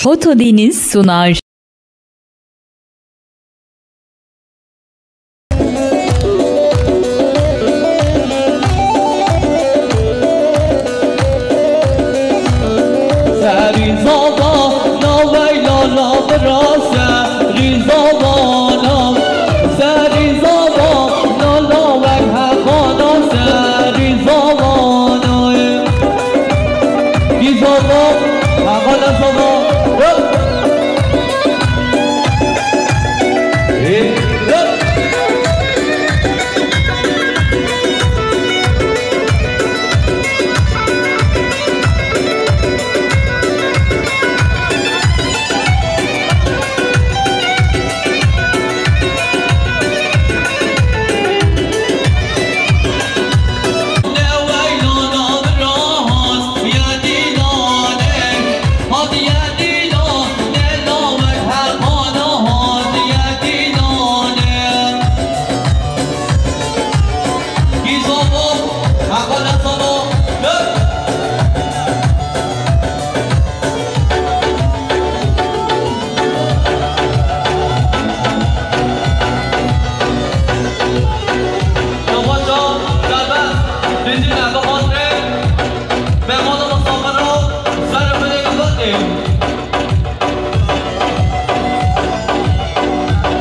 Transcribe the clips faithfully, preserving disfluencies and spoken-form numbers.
Foto Deniz sunar. Serî zava naveyla la bira serî zava nav. Serî zava na lawek heqana serî zava nayê. Kî zava, heqana zava. Hop. Hop.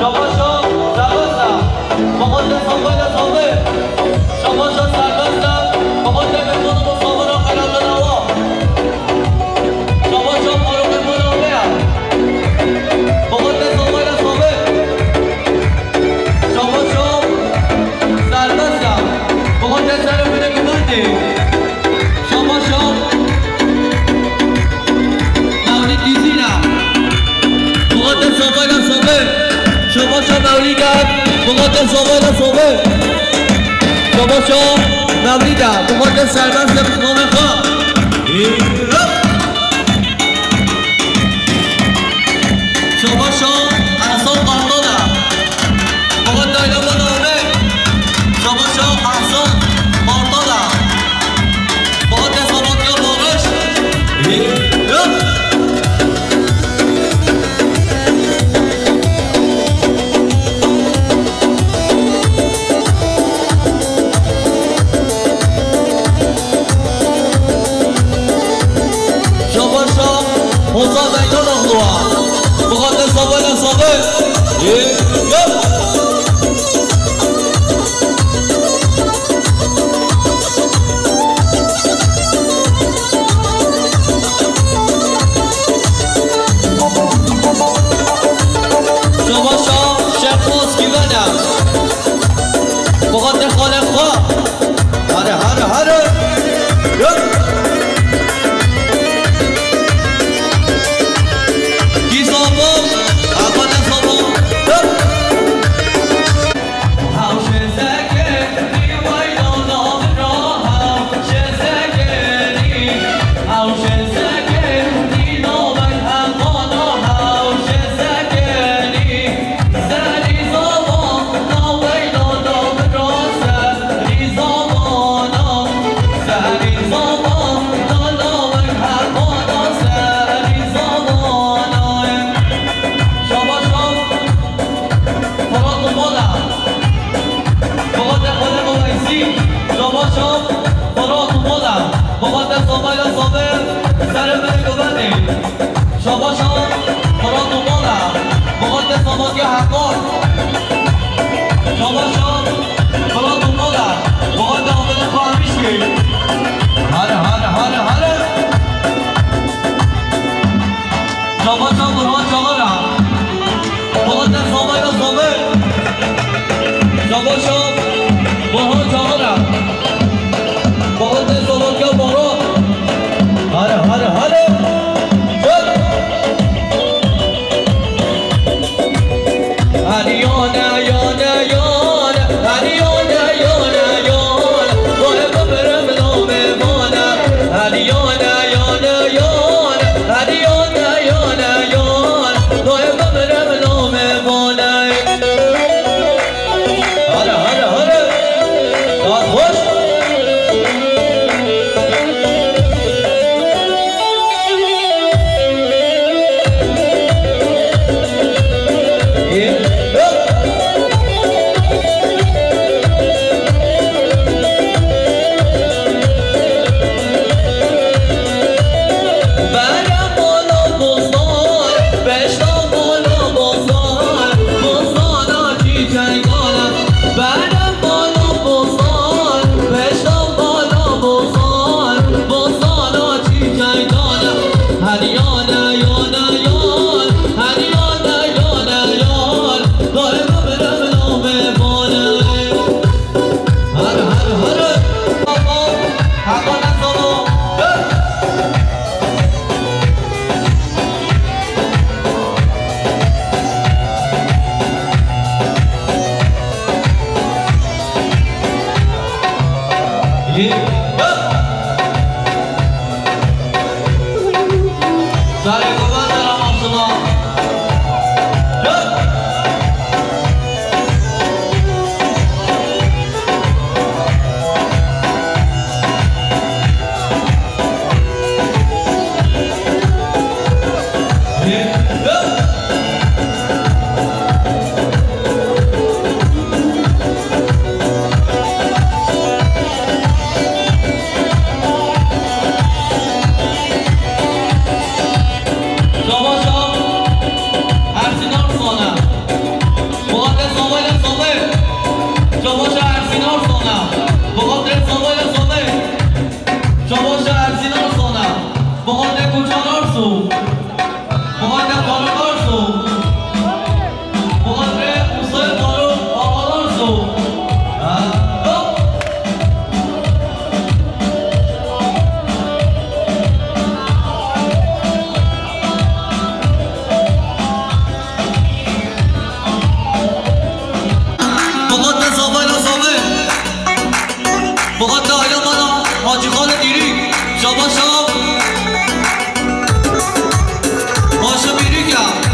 Şabaşo serbest e. Muqaddes Albayda sabit. Şabaşo serbest e. Muqaddes Albayda sabit. Şabaşo Faruk Albayda sabit. Muqaddes Albayda sabit. Şabaşo serbest e. Muqaddes Albayda sabit. Şabaşo Mevlîd Dîzî ne. Muqaddes Abayla Sobe. Şabaşo Mevlîd e. Muqaddes Abayla Sobe. Şabaşo Mevlîd e. Muqaddes serbest e, bi navê xwe. Şabaşo Ehsan Kartal e. Muqaddes Abayla Sobe. Şabaşo Ehsan Kartal e. Muqaddes Abayla Sobe. Şabaşo Hoza Meydan oxluwa. Muqaddes Abayla Sobe. Yep. Şabaşo Şevqos Gîvene. Muqaddes Xalê xwe. Hare, hare, hare. Yep. Gîzabo, Muqaddes Abo. Yep. Şabaşo Firat Mola. Muqaddes Xalê Weysî. Şabaşo Firat Mola. Muqaddes Abayla Sobe. Serê me govendê. Şabaşo Firat Mola. Muqaddes Abatya Heqar. Şabaşo Firat Mola. Muqaddes Abatya Xarmişkê. Hare, hare, hare, hare. Şabaşo Burhan Çağara. Muqaddes Abayla Sobe. Şabaşo Burhan Çağara. Muqaddes Abatya Baran. Hare, hare, hare. Çök. Yane, yane, yan, her yane, yane, yan, dare bibire navê vane. Her, her, her. Baba, heba ne solo. Hey! Şabaşa Ersîn Arslan e. Bi xatirê Savayla Savê. Şabaşa Ersîn Arslan e. Bi xatirê Savayla Savê. Şabaşa Ersîn Arslan e. Bi xatirê Koçan Arso. Bi xatirê Faruk Arso. Bi xatirê Musayê Faruk Axa Arso. Ha, hop. Bi xatirê Savayla Savê. Bi xatirê aîla me ya Hacî Xalid Îrîk. Şabaş şav. Haşim Îrîk ya.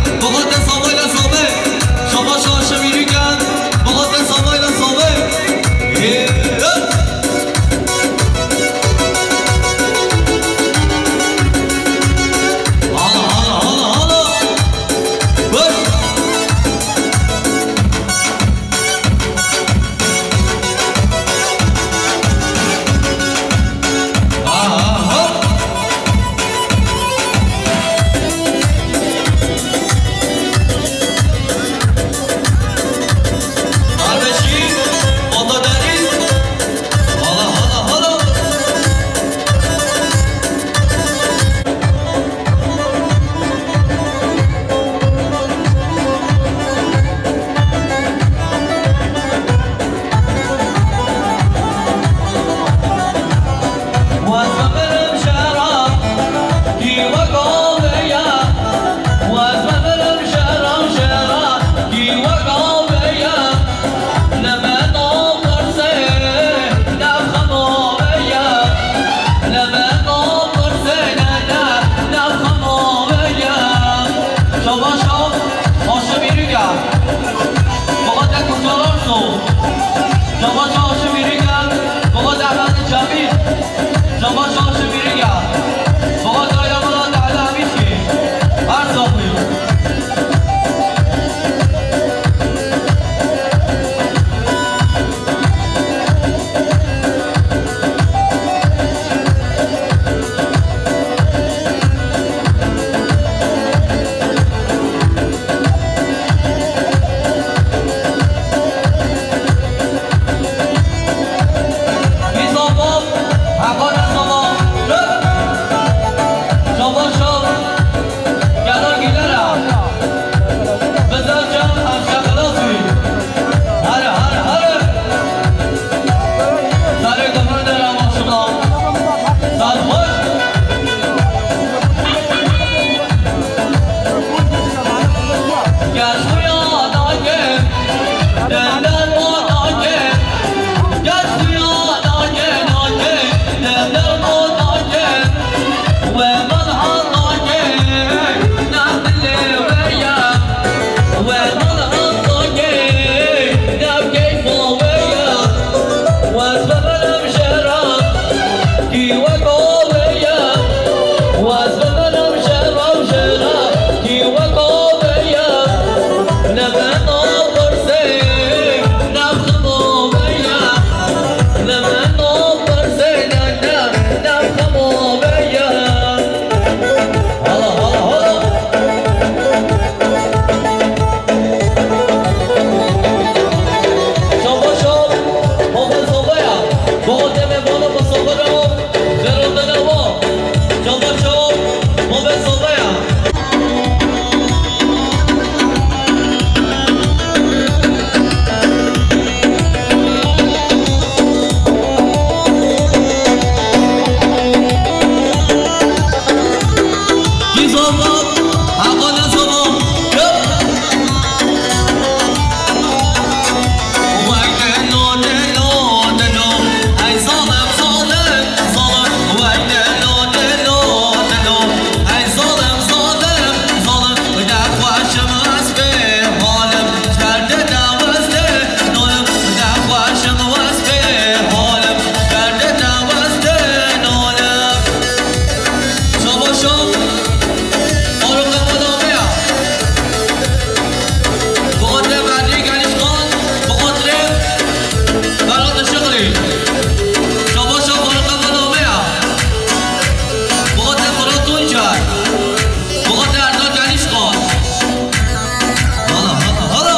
Faroqê Molameya. Bi xatirê Bedrî Genîşxan, bi xatirê Ferhat Işıklı. Şabaşa Faroqê Molameya. Bi xatirê Firat Tuncer. Bi xatirê Erzan Genîşxan. Hala, hala, hala.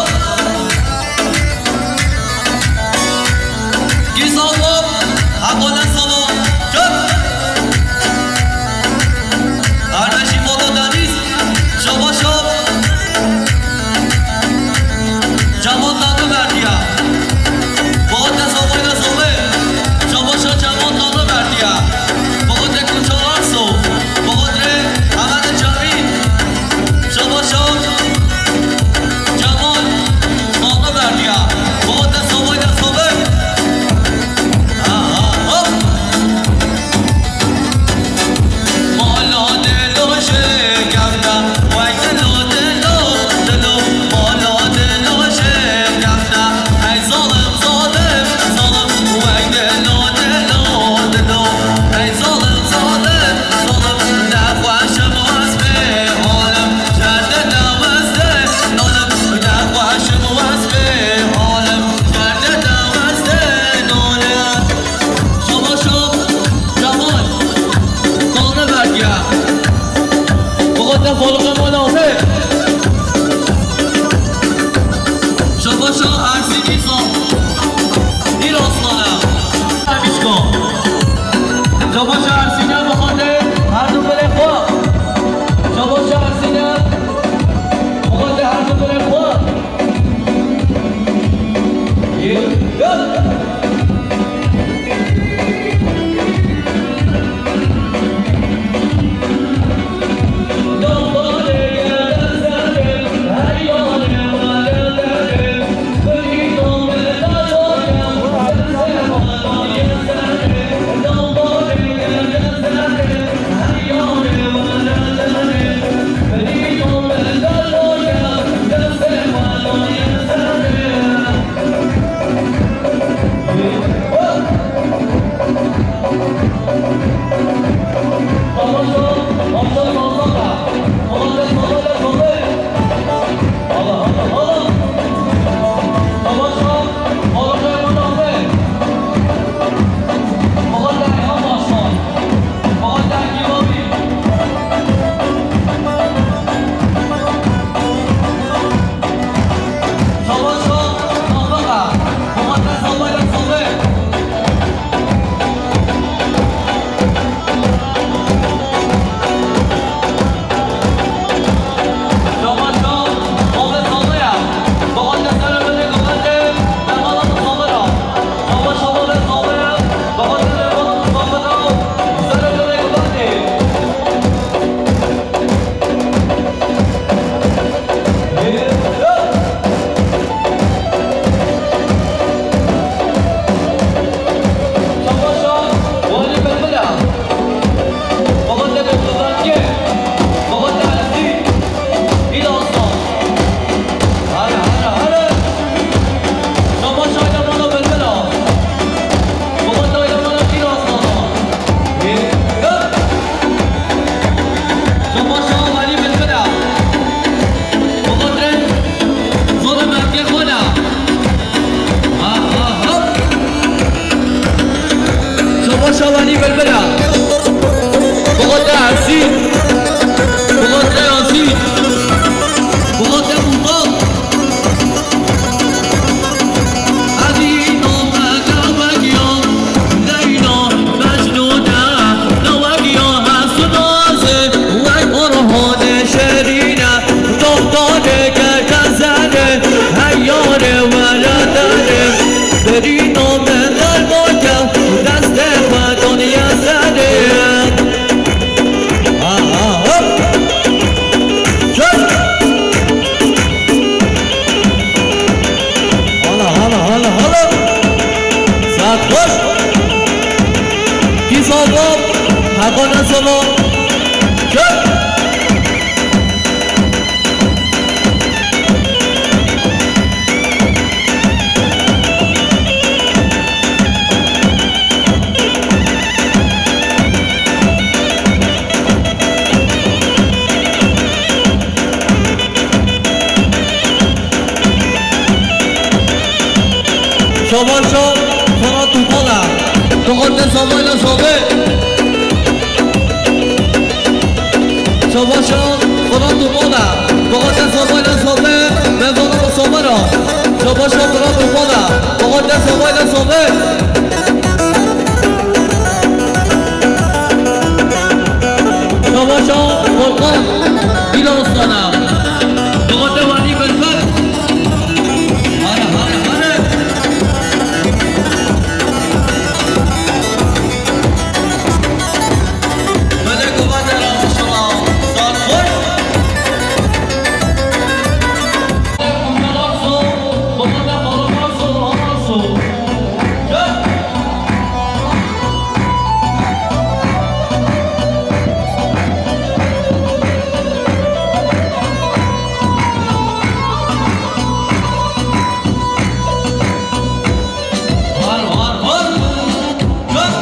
Kî sava, heqolen sava, çöp. Erdeşî Foto Deniz, şaba şab. Cemal Tanrı verdiya. Boğate savayla savê. Şaba şab Cemal Tanrı verdiya. Boğate Kuçal Arso. Boğate Ahmet Çavî. Şaba şab. Cemal, Tanrı verdiya. Boğate savayla savê. Ha, ha, hop. Mala dilo şikefte, wey dilo, dilo, dilo. Mala dilo şikefte, ey zalim, zalim, zalim. Wey dilo, dilo, dilo. Ey zalim, zalim, zalim. Nexweşim ez bê halim. Şabaşa Ersin Îsa. Îro Aslana. Şabaşa Ersin ya, bi xatirê her du birê xwe. Şabaşa Ersin ya, bi xatirê her du birê xwe. Çabaşa Firat û Mala, fakat dest havayla sabe, mevana û sabera. Çabaşa Firat û Mala, fakat dest havayla sabe. Çabaşa Volkan, Dîla Ostana, fakat de wanî berber. Hare, hare, hare. Var, var, var. Çök.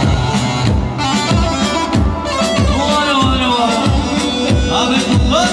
Var, var, var. Abi, var.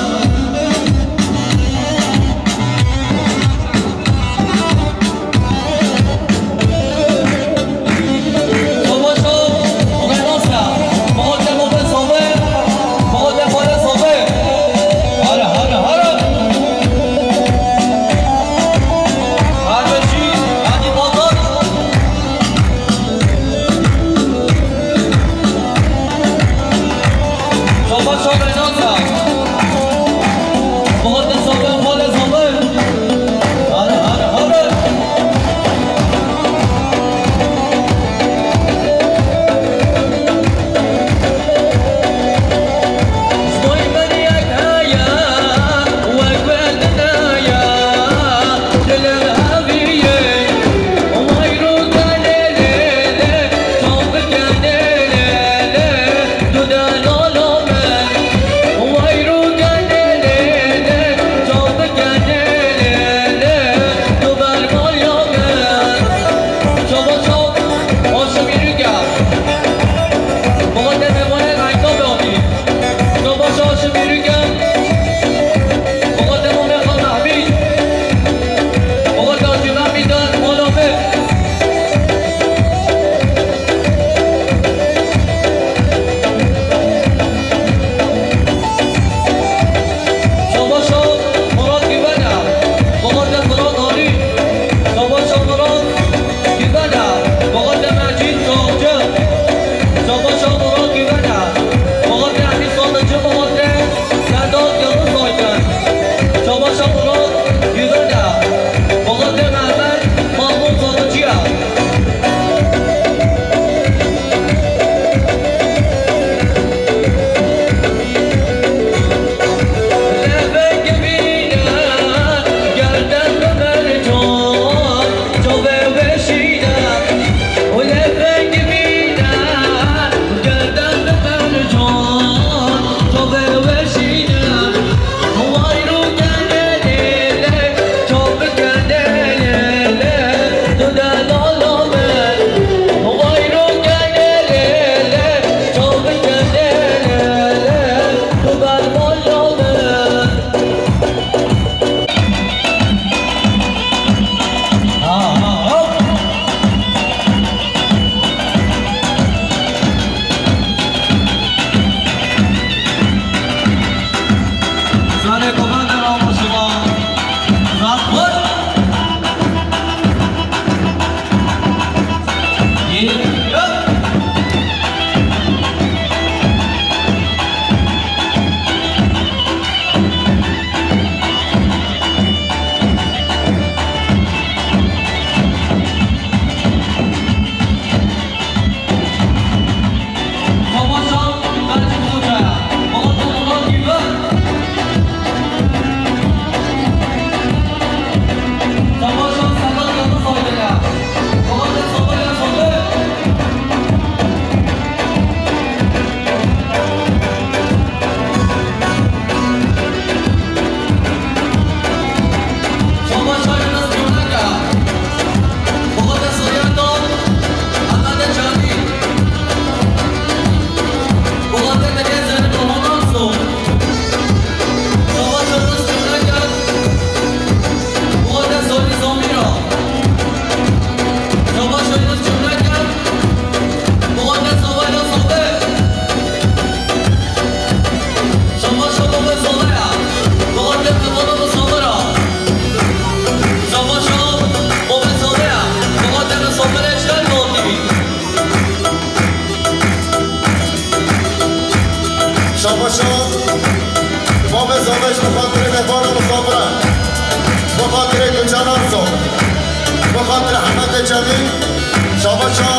Şabaşa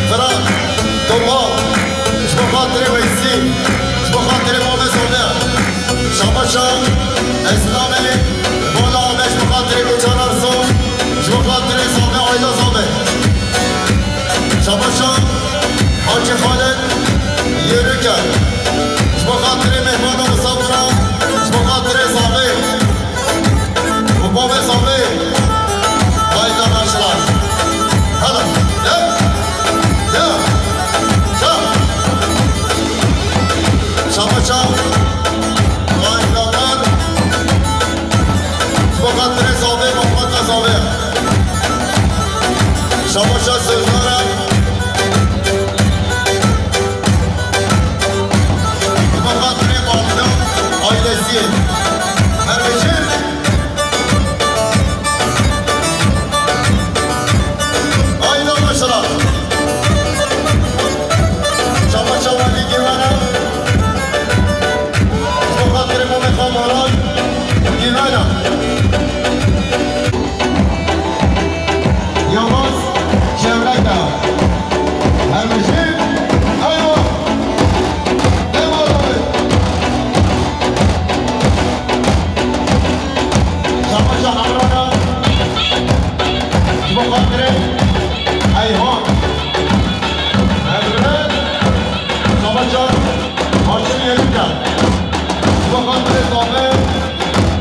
Firat Topal, ji bo xatirê Weysî, ji bo xatirê Mame Sobe. Şabaşa Eslamê Bola Abe, ji bo xatirê Goçan Arso, ji bo xatirê Zabe, aîla Zabe. Şabaşa Hacî Xalid Yêrike, ji bo xatirê mêhmana misafira, ji bo xatirê Zabe. Û bavê Zavê, hayda maşallah. Hala, ya, ya, ya. Şabaşa, hayda man. Ji bo xatirê Zavê, mamata Zavê. Şabaşa Serdara. Ji bo xatirê Balina ailesiyê. Her bijî. Hayda maşallah. Şabaşa Welî Gîvana. Ji bo xatirê Mamê Xan Baran Gîvana. Yavuz Çevleka. Her bijî. Eywa. Eywa. Şabaşa Hemrana. Ji bo xatirê Eyhan. Hemre. Şabaşa Haşim Yelika. Ji bo xatirê Zabe.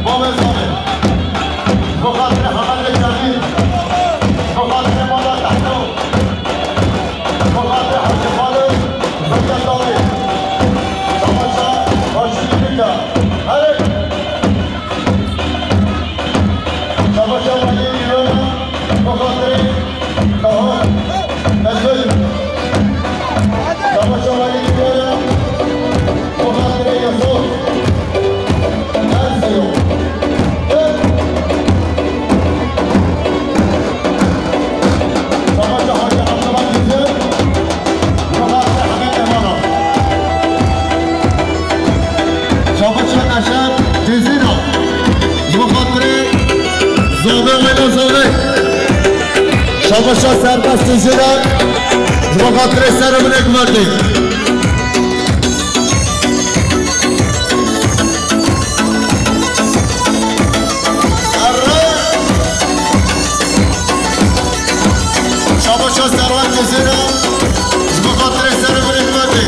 Bavê Zabe. Ji bo xatirê Hemedê Cemîl. Ji bo xatirê Mala Tehto. Ji bo xatirê Hacî Xalid. Zengê Dawî. Şabaşa Haşim Yelika. Herê. Şabaşa Welî Dîwana, bi xatirê Taha Mezgûn. Şabaşa Welî Dîwana, bi xatirê Yusuf Erseyo. Şabaşa Hacî Abdullah Gizir. Şabaşa Neşet Tezîna. Ji bo xatirê Zabe, wêla Zabe. Şabaşa Serbest Tezîna. Ji bo xatirê serê min ê guhertê. Erre. Şabaşa Serwet Tezîna, ji bo xatirê serê min ê guhertê.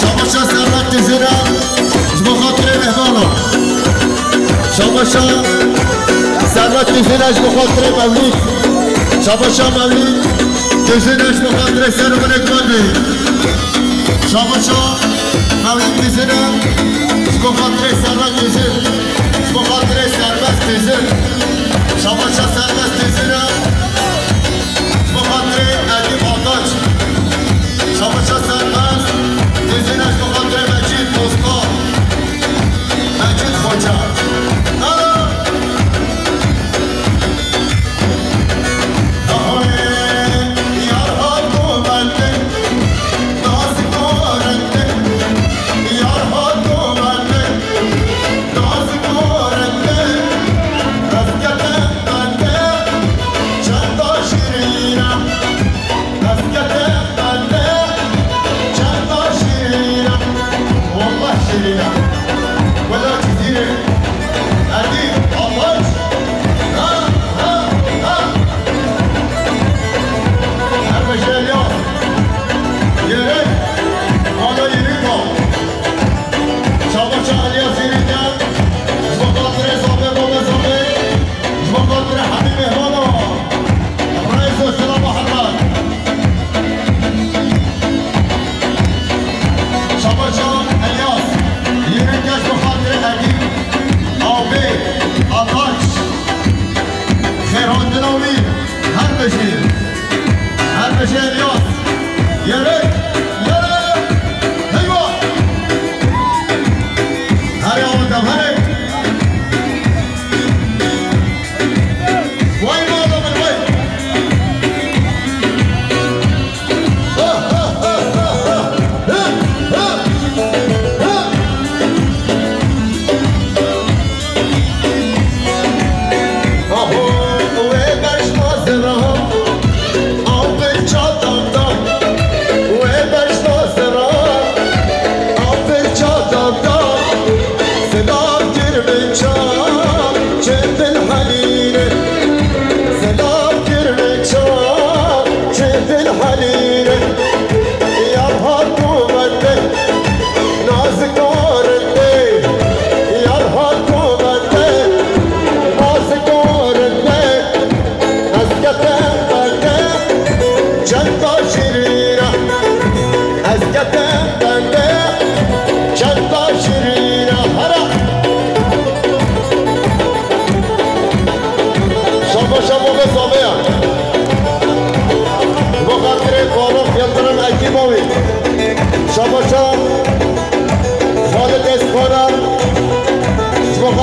Şabaşa Serwet Tezîna, ji bo xatirê mêhmana. Şabaşa Serwet Tezîna, ji bo xatirê Mewlîd. Şabaşa Mewlîd Tezîna, ji bo xatirê serê min ê guhertê. Şabaşa Mewlîd Tezîna, ji bo xatirê Serwet Tezîna. Ji bo xatirê Serbest Tezîn. Şabaşa Serbest Tezîn e. Ji bo xatirê Edîb Ataç. Şabaşa Serbest Tezîn e. Ji bo xatirê Mecîd Bostan. Mecîd Xoca. Alo.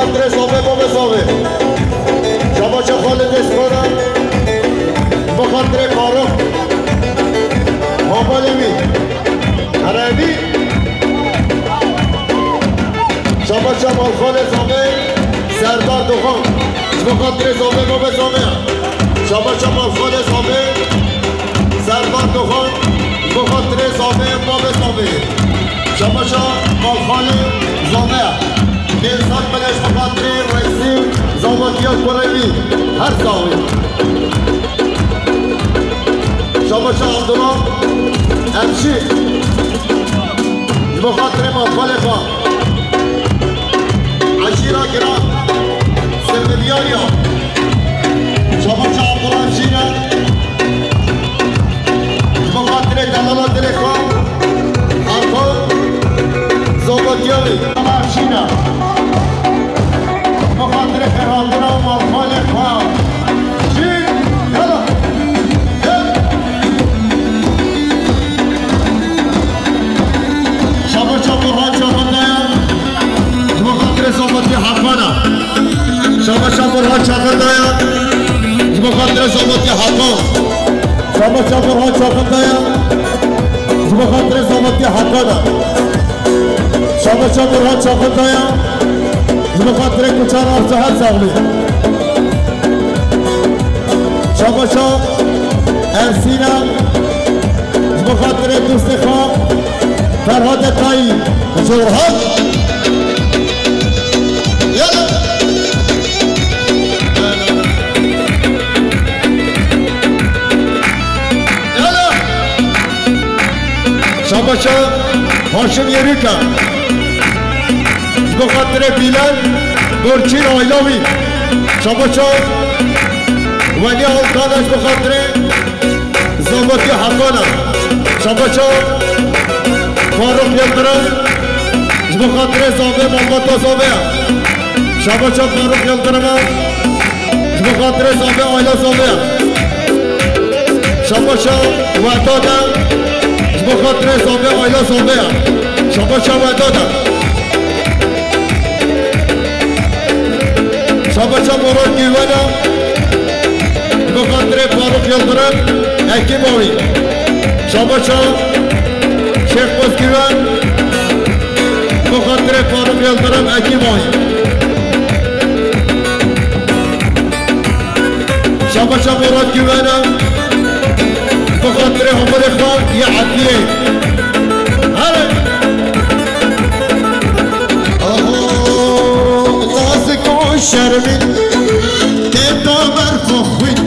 Xatirê Zavê, bavê Zavê. Şabaşa Xalid Eskora. Bi xatirê Faruk. Hamalê wî. Erebî. Şabaşa Malxalê Zavê. Serdar Doxan. Ji bo xatirê Zavê, bavê Zavê. Şabaşa Malxalê Zavê. Serdar Doxan. Ji bo xatirê Zavê, bavê Zavê. Şabaşa Malxalê Zavê. Mêzan beleş bi xatirê Reîsî Zavatiya Kurevî her saxlê. Şabaşa Abdullah Erşî. Ji bo xatirê Malxalê xwe. Eşîra giran. Sirviyariya. Şabaşa Abdullah Erşî ne. Ji bo xatirê delala dilê xwe, Erkan Zobatiyevî. Şîna. Ji bo xatirê xêrhatina malxalê xwe. Şîn, yala. Gel. Şabaşa Burhan Çaxandaya. Ji bo xatirê Zobatiyê Hakana. Şabaşa Burhan Çaxandaya. Ji bo xatirê Zobatiyê Hakan. Şabaşa Burhan Çaxandaya. Ji bo xatirê Zobatiyê Hakana. Şabaşa Burhan Çaxandaya. Ji bo xatirê Kuçar Arsa her saxlê. Şabaşa Ersîna. Ji bo xatirê dostê xwe Ferhadê Tayî. Jorhat. Yala. Yala. Şabaşa Haşim Yerîka. Ji bo xatirê Bîlal Dorçîn aîla wî. Şabaşa Welî Alkan e ji bo xatirê Zavatiya Hakana. Şabaşa Faruk Yildirim. Ji bo xatirê Zavê, malbata Zavê ye. Şabaşa Faruk Yildirim e. Ji bo xatirê Zavê, aîla Zavê ye. Şabaşa Wehdad e. Ji bo xatirê Zavê, aîla Zavê ye. Şabaşa Wehdad e. Şabaşa Murat Güven e. Bi xatirê Faruk Yildirim, ekîba wî. Şabaşa Şêx Bozgüven. Bi xatirê Faruk Yildirim, ekîba wî. Şabaşa Murat Güven e. Bi xatirê Homurê xwe yê Edliyê. Here. Aho, nazik û şermîn, tê da berfo xwîn.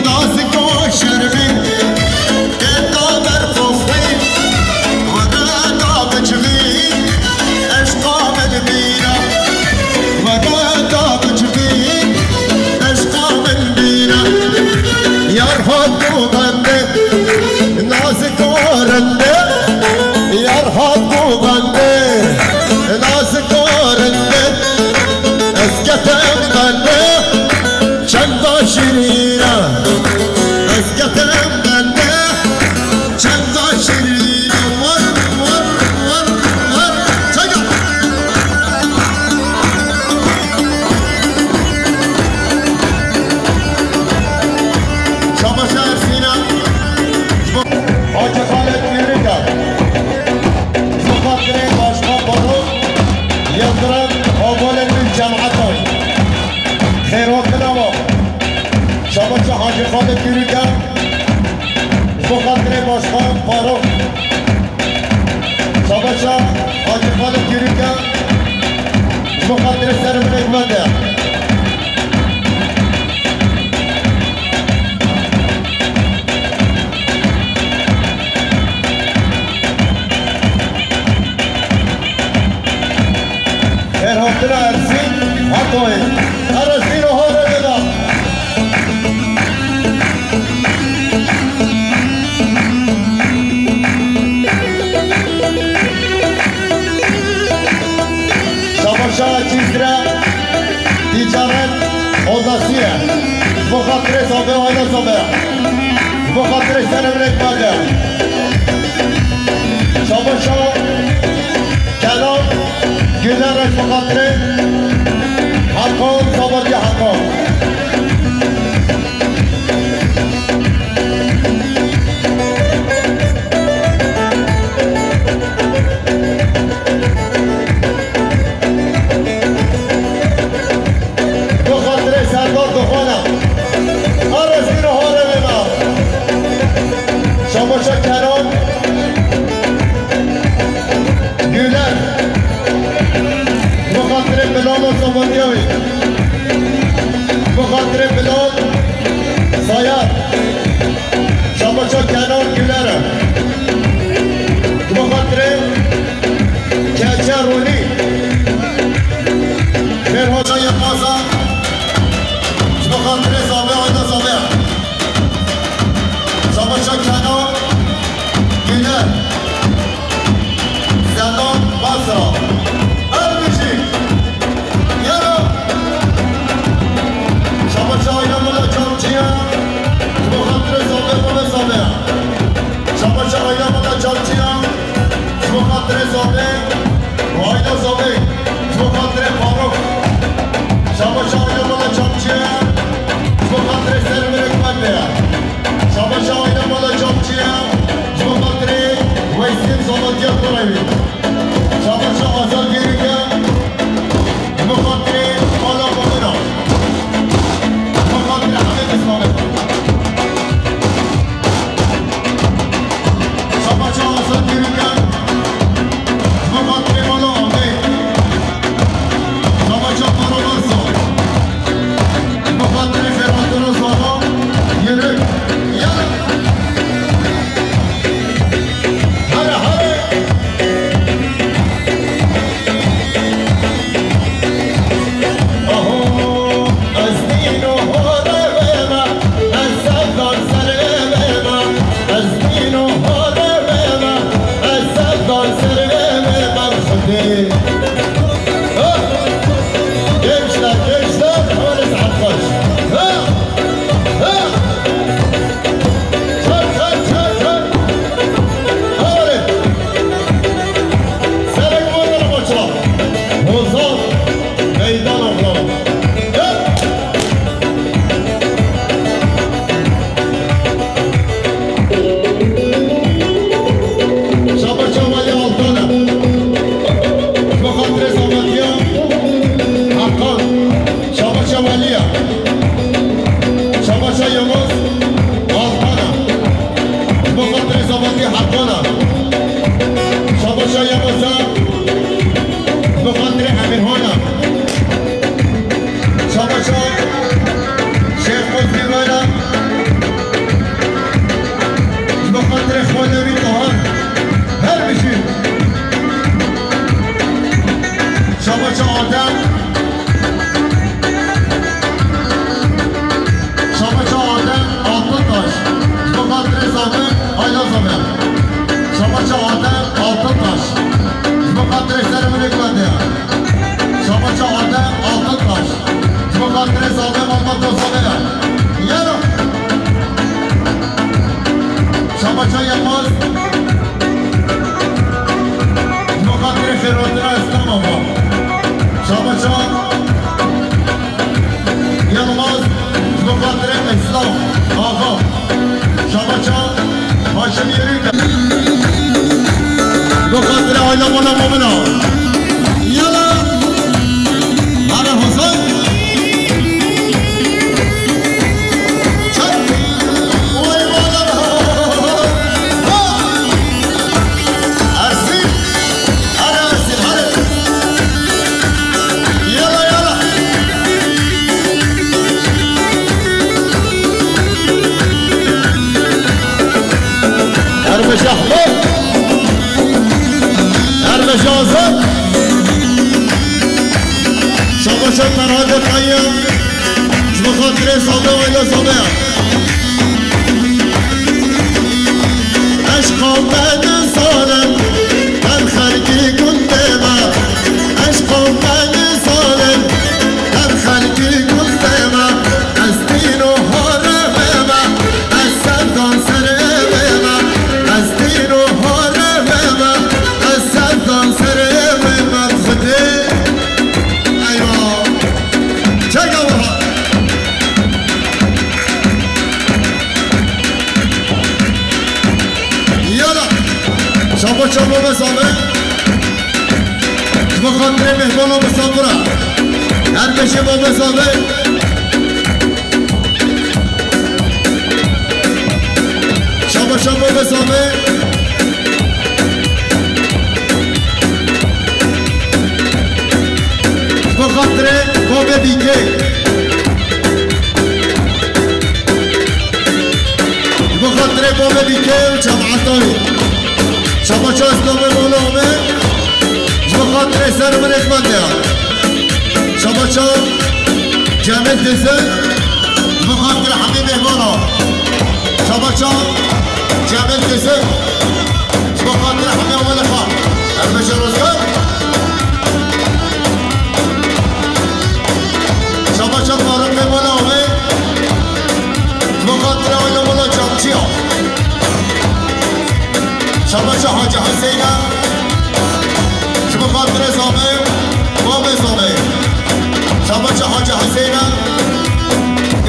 Nazik û şermîn, tê da berfo xwîn. Weke da bicivîn, eşqa min bîra. Weke da bicivîn, eşqa min bîra. Yar hat govende, nazik û rinde. Yar hat govende, nazik û rinde. Ez ketim bende, çenda şirîn e. Ez ketim bende, çenda şirîn e. War, war, war, war. Çeka. Şabaşa Ersîna. Hacı Xalid Yürüker. Ji bo xatirê Başkan Faruk Yildirim, hevalên min, cemaeta wî. Xêrhatina wan. Şabaşa Hacı Xalid Yürüker. Ji bo xatirê Başkan Faruk. Şabaşa Hacı Xalid Yürüker. Ji bo xatirê serê min ê guhende. Xêrhatina Ersîn, hatoyê. Ersîn û horê dida. Şabaşa Cizre. Ticaret odası ye. Ji bo xatirê Zavê, aîla Zavê. Ji bo xatirê serê min ê guhende. Şabaşa Kenan Gül. Reş bi xatirê Heqan, Sabatî Heqan. Bi xatirê Serdar Duxana. Arezî û harê wê me. Şabaşa Kenan Güler. Bi xatirê Bilal û Sabatî wî. Bi xatirê Bilal Sayar. Şabaşa Kenan Güler e. Bi xatirê Keçe Ronî. Xêr hoca Yilmaza. Ji bo xatirê Zabe, aîda Zabe. Şabaşa Kenan Güler. Sedan Basra. Her bijî. Yara. Şabaşa aîda Mala Çavçiya. Ji bo xatirê Zabe, Mala Zabe. Şabaşa aîda Mala Çavçiya. Ji bo xatirê Zabe û aîda Zabe. Ji bo xatirê Faruk. Şabaşa aîda Mala Çavçiya. Ji bo xatirê ser mirik mende. Şabaşa aîda Mala Çavçiya. Ji bo xatirê Weysî Zabatî Kurewî. Şabaşa Azad Yürüke. Ji bo xatirê mala Mumina. Ji bo xatirê Ehmed Îsmaîl. Şabaşa Azad Yürüke. Ji bo xatirê mala Amê. Şabaşa Maro Barso. Ji bo xatirê Xêrhatina Zava. Yürük. Yala. Here, here. Aho, ez dîn û hore wê me, ez sevdan serê wê me, ez dîn û hore wê me, ez sevdan serê wê me, Xwedê. Ha! Gençler, gençler, hole saet xweş. Ha! Ha! Çar, çar, çar, çar. Hawale. Serek modern maçla. Hozan meydan oxlama. Gel. Şabaşa Wali Altana. Bi xatirê Zavatiya Hakan. Şabaşa Waliya. Şabaşa Yavuz Altana. Bi xatirê Zavatî Hakana. Şabaşa Yavuza. Bi xatirê Emirhana. Şabaşa Şêx Qutbî Mela. Bi xatirê Xwedê wî Tahar. Her bijî. Şabaşa Adem. Şabaşa Adem Altıntaş. Ji bo xatirê Zabe, aîda Zabe. Şabaşa Adem Altıntaş. Ji bo xatirê ser minik bende. Şabaşa Adem Altıntaş. Ji bo xatirê Zabe, malbata Zabe ya. Yero. Şabaşa Yılmaz. Ji bo xatirê Xêrhatina Îslam Axa. Şabaşa Yılmaz. Ji bo xatirê Îslam Axa. Şabaşa Haşim Yürük. Ji bo xatirê aîla mala Mumina. Yala. Hare Hozan. Erbeş Ahmet. Erbeş Azad. Şabaşa Ferhade Kaya. Ji bo xatirê Zabe, aîla Zabe ya. Eşqa me nizanim, her xelkî gundê me. Eşqa me nizanim, her xelkî gundê me. Ez dîn û hore wê me, ez sevdan serê wê me. Ez dîn û hore wê me, ez sevdan serê wê me. Xwedê. Kura. Her beşê babê Samê. Şaba şaba babê Samê. Bi xatirê babê Bîkê. Ji bo xatirê babê Bîkê û cemaeta wî. Şabaşa Îslamê mala Amê. Ji bo xatirê ser û milê ji me de ya. Şabaşa Cemil Dizim. Ji bo xatirê hemî mêhmana. Şabaşa Cemil Dizim. Ji bo xatirê hemî awalê xwe. Her beşe Rozgar. Şabaşa Tarık Memala Amê. Ji bo xatirê aile mala Camçiya. Şabaşa Hacı Hüseyin'e. Ji bo xatirê Zame, Bame Zame. Şabaşa Hacı Hüseyin'e.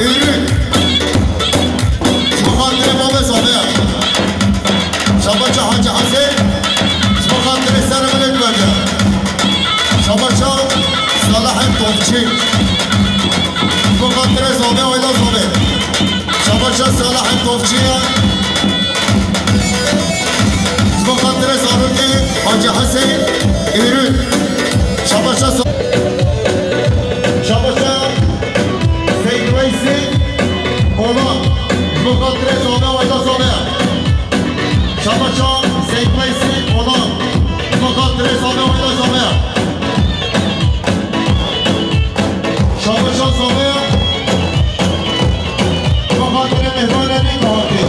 Ürün. Ji bo xatirê Bame Zame. Şabaşa Hacı Hüseyin. Ji bo xatirê ser milê berde. Şabaşa Salahê Topçu. Ji bo xatirê Zame, aile Zame. Şabaşa Salahê Topçu ya. Ji bo xatirê zarokê Hacı Hüseyin Ürün. Şabaşa Sa-, Şabaşa Seyid Weysî Olan. Ji bo xatirê Zame, aile Zame. Şabaşa Seyid Weysî Olan. Ji bo xatirê Zame, aile Zame. Şabaşa Zame. Ji bo xatirê mêhmanê nî hatî.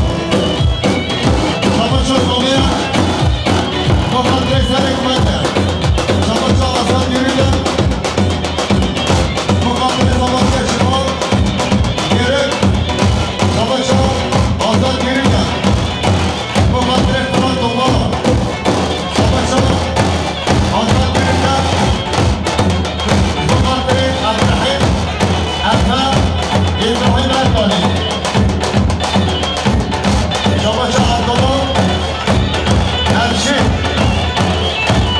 Şabaşa Zame. Ji bo xatirê serê ku me de. Şabaşa Azad Yürüyle. Ji bo xatirê Zame şima. Gerek. Şabaşa Azad Yürüyle. Ji bo xatirê Firat Domala. Şabaşa Azad Yürüyle. Ji bo xatirê Ebrahîm Efe, Îbrahîm Erkanî. Şabaşa Abdullah Erşî.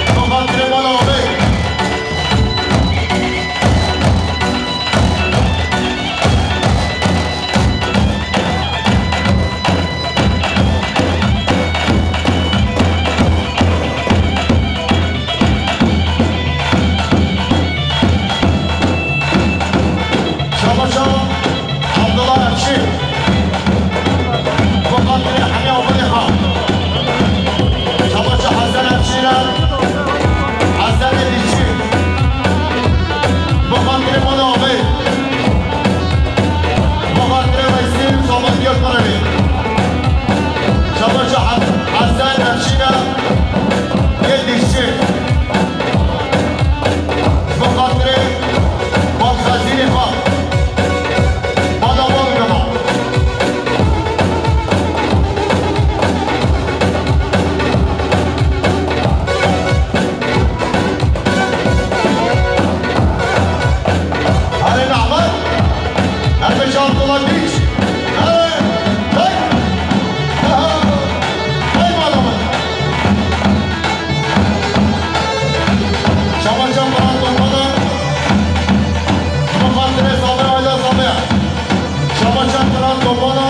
Ji bo xatirê mala Amê. Şabaşa Abdullah Erçin. Bo xatirê hemî abilê xwe. Şabaşa Hesen Erçin e. Hesenê Dîçî. Bo xatirê mala Amê. Bo xatirê Weysî Sametî Özparelî. Şabaşa Hes-, Hesen Erçin e. Yê Dîçî. Bo xatirê Bab Xezîrê xwe. Bala wan gama. Erê Mehmet. Erê Şah Abdullah Dîç. Erê. Hey. Hey. Hey, bala wan. Şabaşa Firat Domana. Bo xatirê Sabe, aila Sabe. Şabaşa Firat Domana.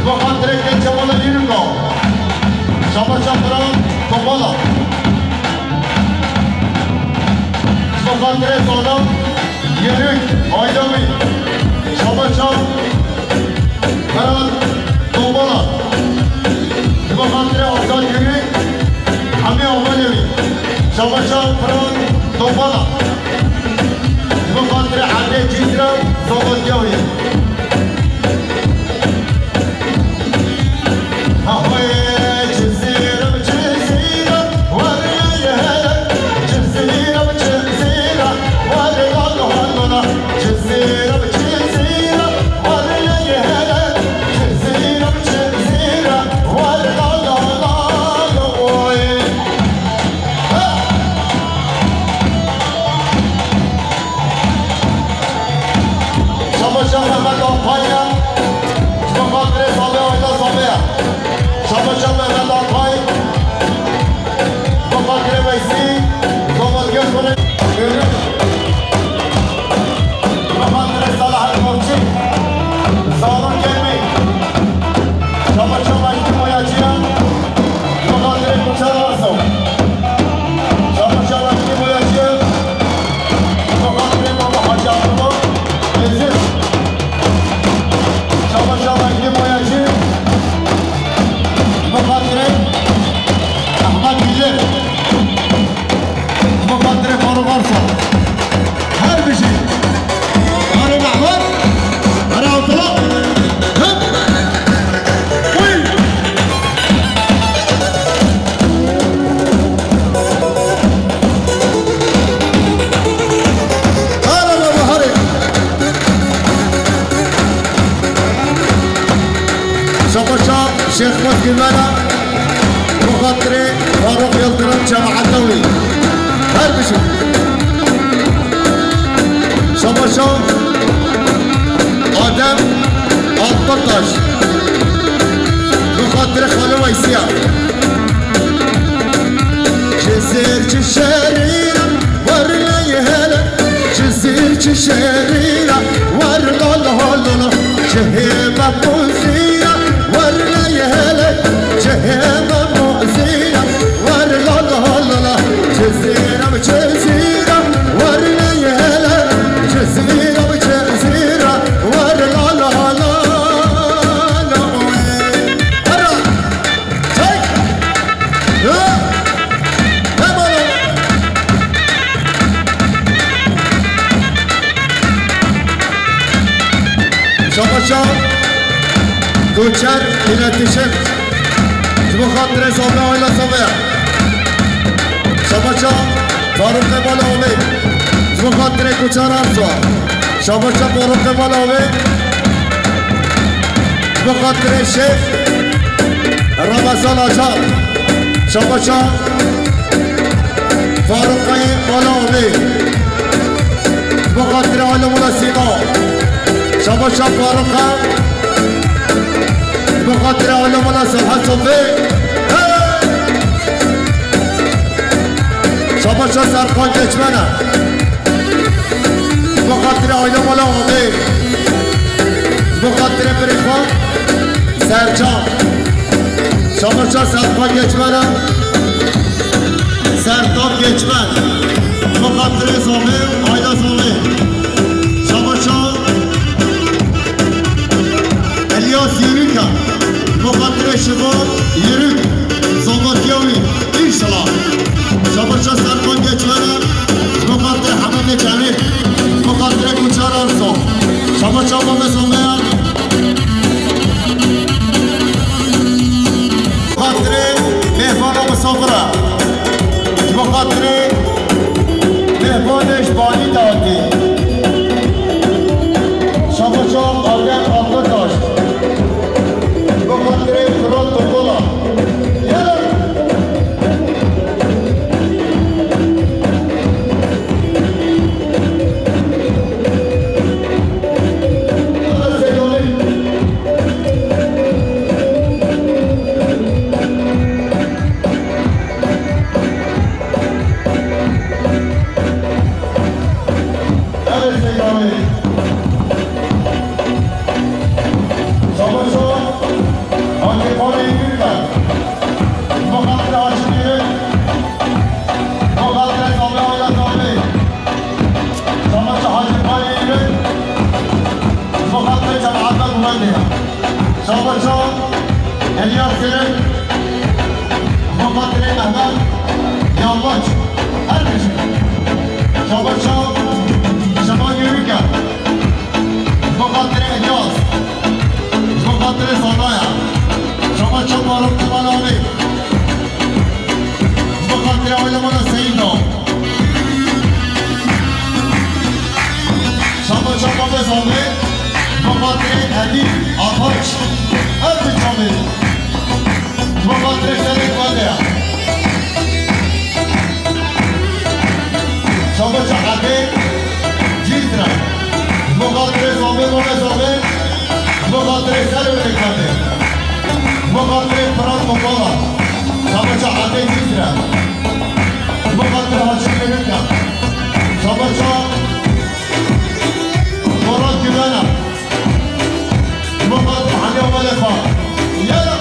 Bo xatirê Keçe Mala Yirika. Şabaşa Firat Domana. Bo xatirê Sabe. Yêrûk, aîda wî. Şabaşa Firat Domana. Ji bo xatirê Azad Yûrî, hemî amelê wî. Şabaşa Firat Domana. Ji bo xatirê Erdê Cîzra, zavatiya wî. Şabaşa Mehmet Alpay ya. Ji bo xatirê Sabe, aîda Sabe ya. Şabaşa Mehmet Alpay. Ji bo xatirê Weysî. Zavatiya xwe. Gülmene, bu xatirê Faruk Yıldırım cemaatê wî. Her bijî. Şabaşa Adem Altıntaş. Bu xatirê Xalê Weysiya. Çizir çi şerîra, wer leyhele. Çizir çi şerîra, wer la la la la. Çi hême pozîra, wer leyhele. Çi hême pozîra, wer la la la la. Çizira bi çizira, wer leyhele. Çizira bi çizira, wer la la la la. Hera! Çek! Yo! Hemen! Şabaşa Göçer İletişim. Ji bo xatirê Zame Ayla Zame. Şabaşa Faruk Kemal Amê. Ji bo xatirê Göçer Arso. Şabaşa Faruk Kemal Amê. Ji bo xatirê Şêx Ramazan Acar. Şabaşa Faruk Kayı Mala Amê. Ji bo xatirê Alem Mala Sîma. Şabaşa Faruk Kayı. Ji bo xatirê Alem Mala Serhat Sofê. Hey! Şabaşa Serkan Geçmene. Ji bo xatirê aile mala Amê. Ji bo xatirê birê xwe Sercan. Şabaşa Serkan Geçmen e. Sertan Geçmen. Ji bo xatirê Zame, aile Zame. Şabaşa Elyas Yürüka. Ji bo xatirê Şivan Yürük. Zomatiya wî. Înşela. Şabaşa Serkan Geçmene, ji bo xatirê Hemedê Çemî, ji bo xatirê Guçar Arso. Şabaşa Mame Someyan. Xatirê mêvana misafira. Ji bo xatirê mêvanê ji balî de hatî. Şabaşa Adem Akbetaş. Ji bo xatirê Firat Topola. Savaşa Hacı Kore Yürgen. Mukadder Hacı Bey'in. Mukadder Sabri Ayla Sabri. Savaşa Hacı Kore Yürgen. Mukadder Cemaat'ta Güvenliğe. Savaşa Elyas Selim. Mukadder Mehmet Yalvaç. Her kişi. Savaşa Şaban Yürgen. Ji bo xatirê Elyas, ji bo xatirê Zanaya, şaba çapa Rokê Malanê, ji bo xatirê aile mala Seyîda, şaba çapa Bezanê, ji bo xatirê Edî Ataç, ev bi çavê. Ji bo xatirê serê Kaleya. Şabaşa Edê Cîzre. Ji bo xatirê Zobê, Zobê, Zobê. Ji bo xatirê serê Kaleya. Ji bo xatirê Firat Topala. Şabaşa Edê Cîzre. Ji bo xatirê Hacî Kêrika. Şabaşa Murat Güvena. Ji bo xatirê Hemî Amelê xwe. Yara.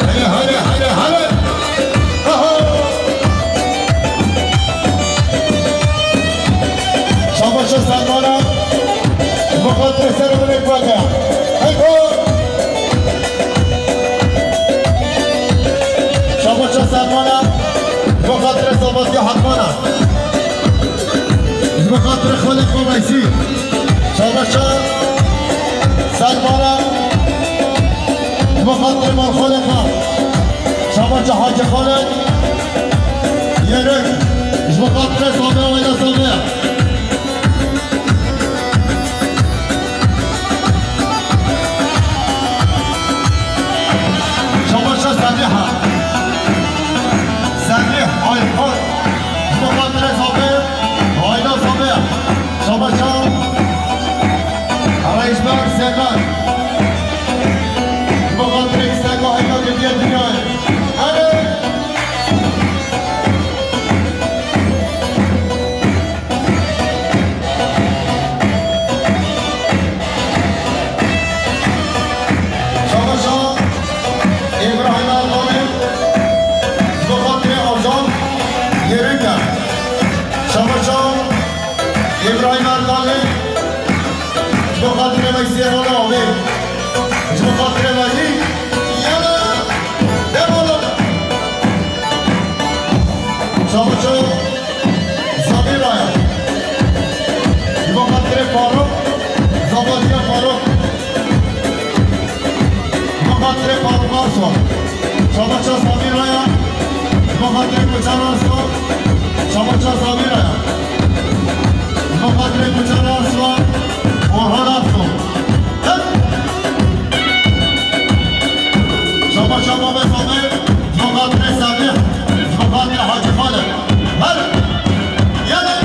Hele, hele, hele, hele. Aha! Şabaşa Selmana, bi xatirê ser û binê kuvvete. Heko! Şabaşa Selmana, bi xatirê Sabatiya Hakmana. Ji bo xatirê Xalid Babaysî. Şabaşa Selmana. Ji bo xatirê Mal Xalid Xan. Şabaşa Hacı Xalid. Yerek. Ji bo xatirê Sabe, aile Sabe. Şabaşa Semîha. Semîh Ayhan. Ji bo xatirê Sabe, aîla Sabe. Şabaşa Rêjber Sêkan. Ji bo xatirê Sêkan heyka ketiye dinyayê. Erê! Şabaşa Îbrahîm Erdogan, ji bo xatirê Ajan Yerîka. Şabaşa Îbrahîm Erdogan, ji bo xatirê Veysî Erdogan avê. Ji bo xatirê Veysî, yala, devam. Şabaşa Samîraya. Ji bo xatirê Faruk, Zabatiya Faruk. Ji bo xatirê Faruk Arso. Şabaşa Samîraya. Ji bo xatirê Koçan Arso. Şabaşa Samîraya. Ji bo xatirê Koçan Arso. Orhan Arso. Şabaşa Babê Samîr. Ji bo xatirê Semîh, ji bo xatirê Hacî Xalid. Her yere.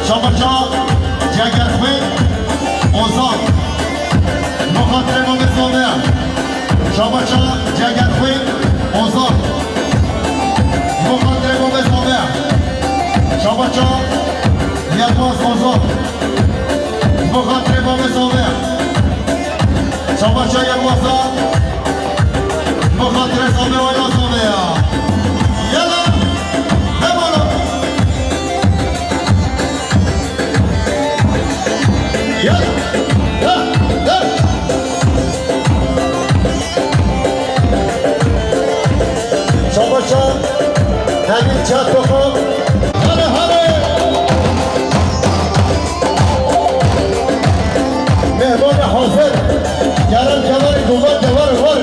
Şabaşa Cegerxwîn Ozan. Ji bo xatirê Babê Sabe. Şabaşa Cegerxwîn Ozan. Ji bo xatirê Babê Sabe. Şabaşa Yilmaz Ozan. Ji bo xatirê Babê Sabe. Şabaşa Yilmaza. Ji bo xatirê Sabe, waya Sabe ya. Yala. Hemala. Yala. Ya. Ya. Şabaşa Hemîd Çatoxan. Hale hale. Mehmanê hazir. Kerem kemerê guvan devar var.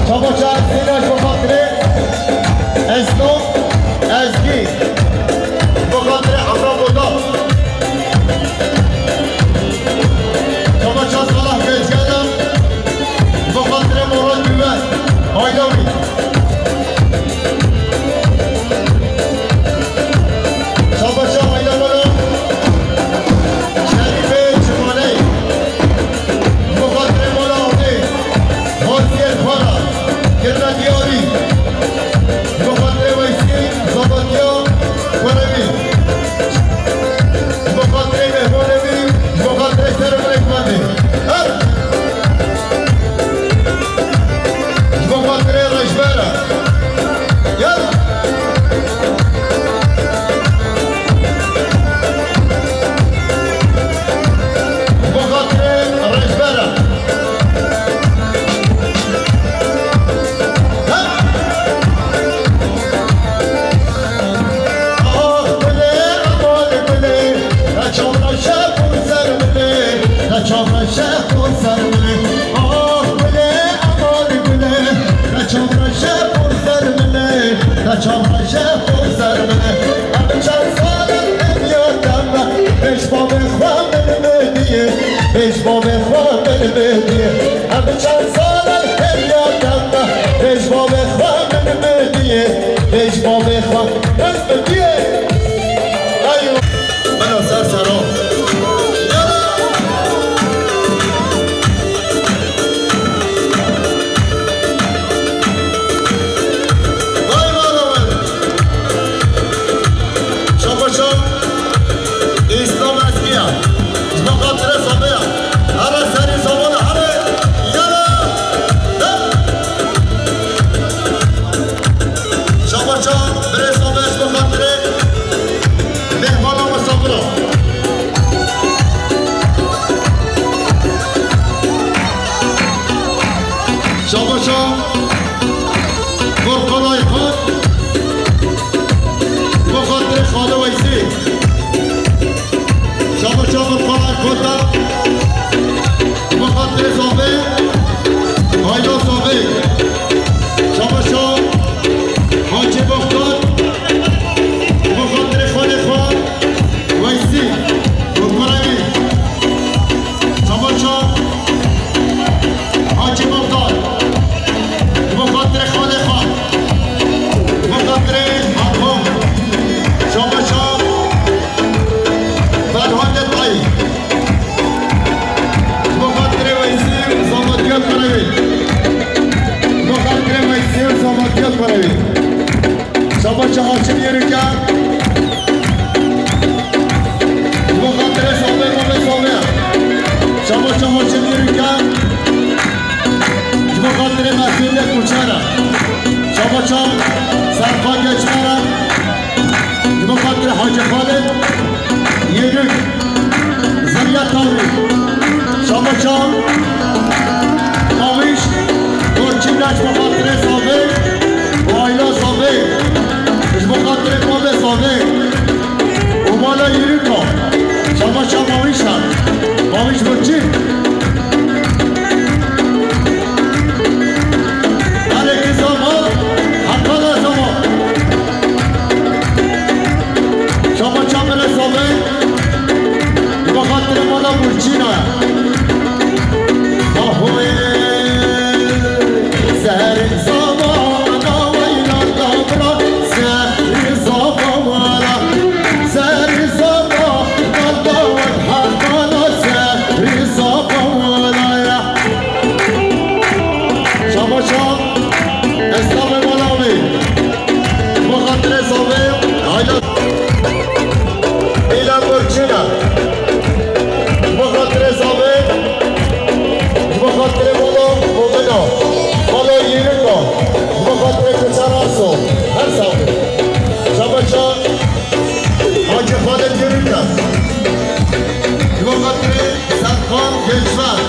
Şabaşa Sînaş bo xatirê Esno Ezgî. Bo xatirê Emre Boda. Şabaşa Salah Gezgana. Bo xatirê Moral Güven. Hayda wî. Şabaşa aîla mala Şerîfê Çimaney. Bo xatirê mala Avdê, Vasiyê Xwara, kirine diyarî. Bo xatirê Weysî, Zabatiya Xweremî. Bo xatirê mehmanê wî, bo xatirê ser û milê Kurmendê. Her Ji bo xatirê rêjber e. Yala. Ji bo xatirê rêjber e. He? Ah gulê, aman gulê, reçam reşe bo ser milê, reçam reşe bo ser milê. Ah gulê, aman gulê, reçam reşe bo ser milê, reçam reşe bo ser milê. Em çend sal in ev yadem me, pêş bavê xwe min bidiyê, pêş bavê xwe min bidiyê. Em çend sal in ev yadem me, pêş bavê xwe min bidiyê, pêş bavê xwe min bidiyê. Eywa. Bela ser sera. Yala. Vay mala we. Şabaşa. Îslam Ezmiya. Ji bo xatirê Sabeya. Here serî Sabana, here. Yala. He. Kota, bi xatirê Zavê, Ayla Zavê, Şamaşa, Hacî Muxtar, bi xatirê xalê xwe, Weysî, Kurkurewî, Şamaşa, Hacî Muxtar, bi xatirê xalê xwe, bi xatirê Apo, Şamaşa, Ferhadê Tayî. Ji bo xatirê Weysî û Zavatiya Kurewê. Ji bo xatirê Weysî û Zavatiya Kurewê. Şabaşa Haşim Yêrûke. Ji bo xatirê Zavê, Zavê, Zavê. Şabaşa Haşim Yêrûke. Ji bo xatirê Mesûdê Kuçera. Şabaşa Serkan Geçmera. Ji bo xatirê Hacî Xalid Yêrûk, Zerya Tawrî, Şabaşa Mawîş, Borçîna ji bo xatirê Zavê û aîla Zavê, ji bo xatirê Babê Zavê û mala Yêrûka, Şabaşa Mawîşa, Mawîş Borçîn. Alekî Zava, Hakala Zava. Şama çamere Zavê, bi xatirê mala Burçîna. Ahoyê, serê Zava, ana weyla dabra, serê Zava wala, serê Zava, dabra wek Hakala, serê Zava wala ya. Şama çam, esnafê mala wê. Bi xatirê Zavê, hayda. Îla Burçîna. Bi xatirê Zavê. Bi xatirê mala Mobina. Mala Yêrika. Bi xatirê Kuçer Aso. Her Zavê. Şama çam. Hacî Xalid Yêrika. Bi xatirê Serkan Gençler.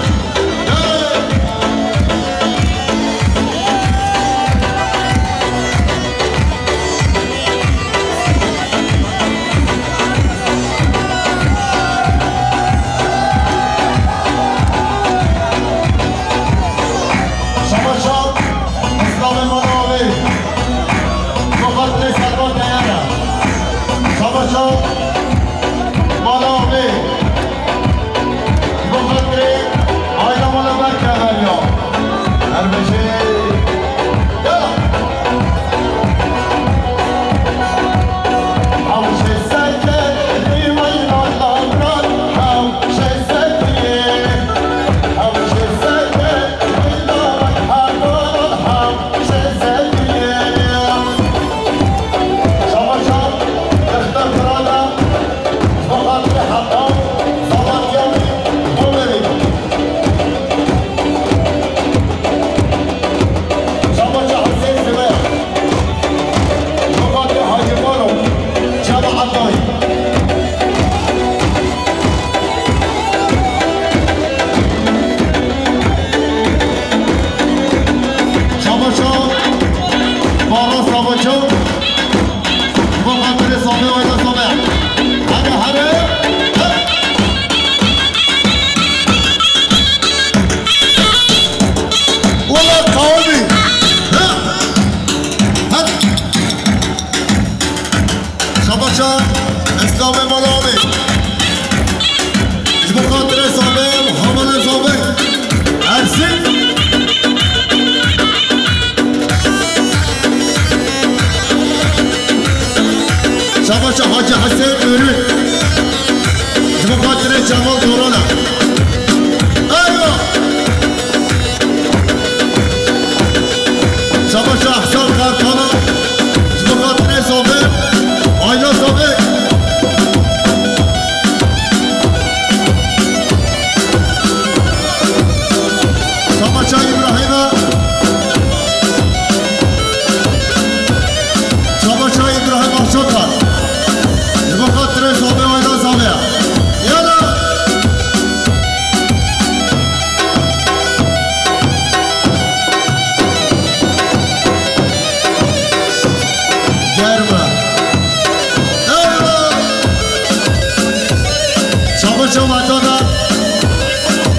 Cemaatana,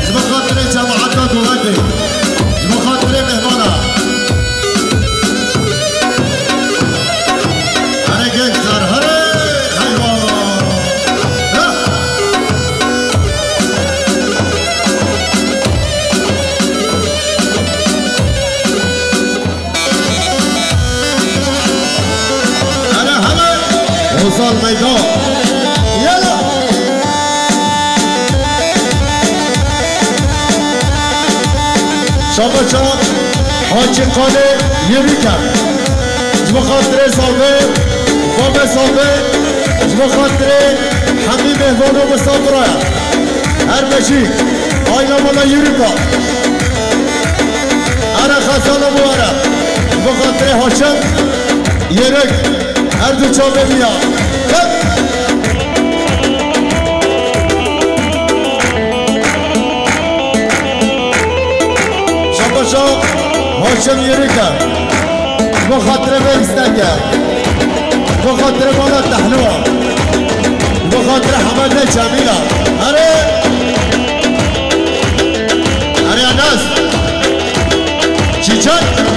ji bo xatirê cemaata guhê, ji bo xatirê mehmana. Here gençler, here, heyvan. Heh. Hele hele. Ozal meydan. Yala. Şabaşa Hacî Qalê Yêrîka. Ji bo xatirê Zalbê, babê Zalbê, ji bo xatirê hemî mêhvano misafiraya. Her beşî, ayna mala Yêrîka. Ara xezana bu ara. Bi xatirê Haşim Yêrik her du çavê biya. Hep. Şabaşa Haşim Yêrik e. Bi xatirê vê îsteke. Bi xatirê mala Tehlû. Bi xatirê Hemedê Cemîla. Erê. Erê Enes. Çîçek.